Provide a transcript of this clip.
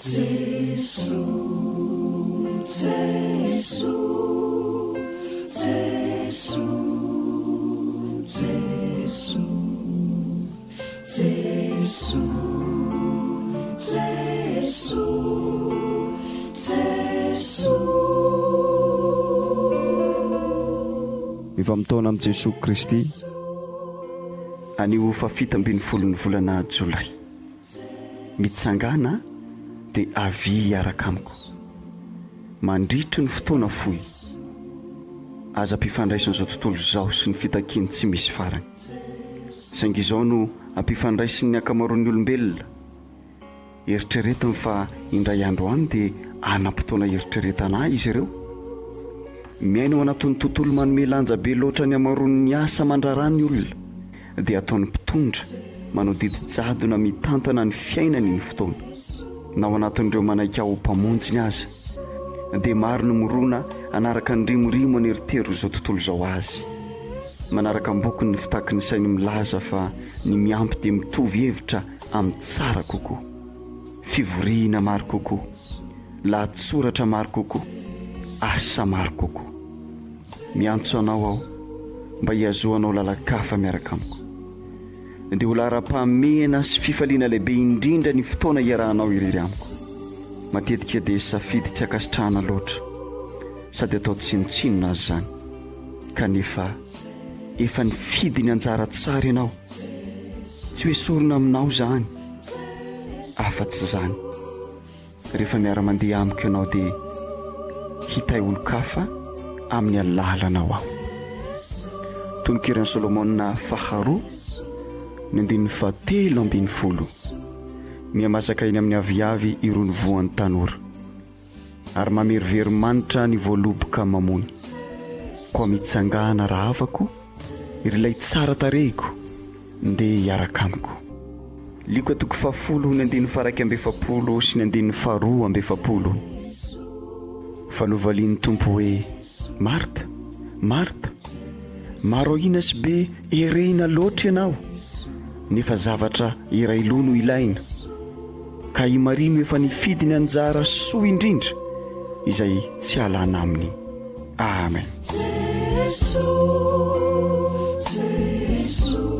Jesoa, Jesoa, Jesoa, Jesoa, Jesoa, Jesoa, Jesoa. Mifamotoana amin'i Jesoa Kristy anio fahafito ambin'ny folon'ny volana Jolay. Mitsangàna dia avia hiaraka amiko. Mandritry ny fotoana fohy. Aza ampifandraisin'izao tontolo izao sy ny fitakiany tsy misy farany. Saingy izao no ampifandraisin'ny ankamaroan'ny olombelona. Eritreretiny fa indray andro any dia hanam-potoana hieritreretana ahy izy ireo. Miaina ao anatin'ny tontolo manome lanja be loatra ny hamaroan'ny asa aman-draharaha ny olona. dia ataon'ny mpitondra manao didy jadona mitantana ny fiainany ny fotoana. Na ao anatin'ireo manaiky aho ho mpamonjiny aza, dia maro no mirona hanaraka ny rimorimo aneriteron'izao tontolo izao azy. Manaraka am-bokony ny fitaky ny sainy milaza fa ny miampy dia mitovy hevitra amin'ny tsara kokoa. Fivoriana maro kokoa. Lahatsoratra maro kokoa. Asa maro kokoa. Miantso anao aho mba hihazoanao lalan-kafa miaraka amiko. Dia ho laharam-pahamehana sy fifaliana lehibe indrindra ny fotoana iarahanao irery amiko. Matetika dia safidy tsy ankasitrahana loatra sady atao tsinontsinona aza izany. Kanefa efa nifidy ny anjara tsara ianao. Tsy ho esorina aminao izany, afa-tsy izany. Rehefa miara-mandeha amiko ianao dia hitahy olon-kafa amin'ny alalanao aho. Tononkiran'i Solomona faharoa, ny andininy fahatelo ambin'ny folo. Mihamasaka eny amin'ny aviavy irony voan'ny tanora, ary mamerivery manitra ny voaloboka mamony. Koa mitsangàna rahavako, ry ilay tsara tarehiko, Ndeha hiaraka amiko. Lioka toko fahafolo ny andininy faha-41 sy ny andininy faha-42. Fa novalian'ny Tompo hoe, Marta, Marta, maro ahiana sy be herehina loatra ianao, nefa zavatra iray loha no ilaina. Ka i Maria no efa nifidy ny anjara soa indrindra izay tsy halana aminy. Amen. Jesoa, Jesoa.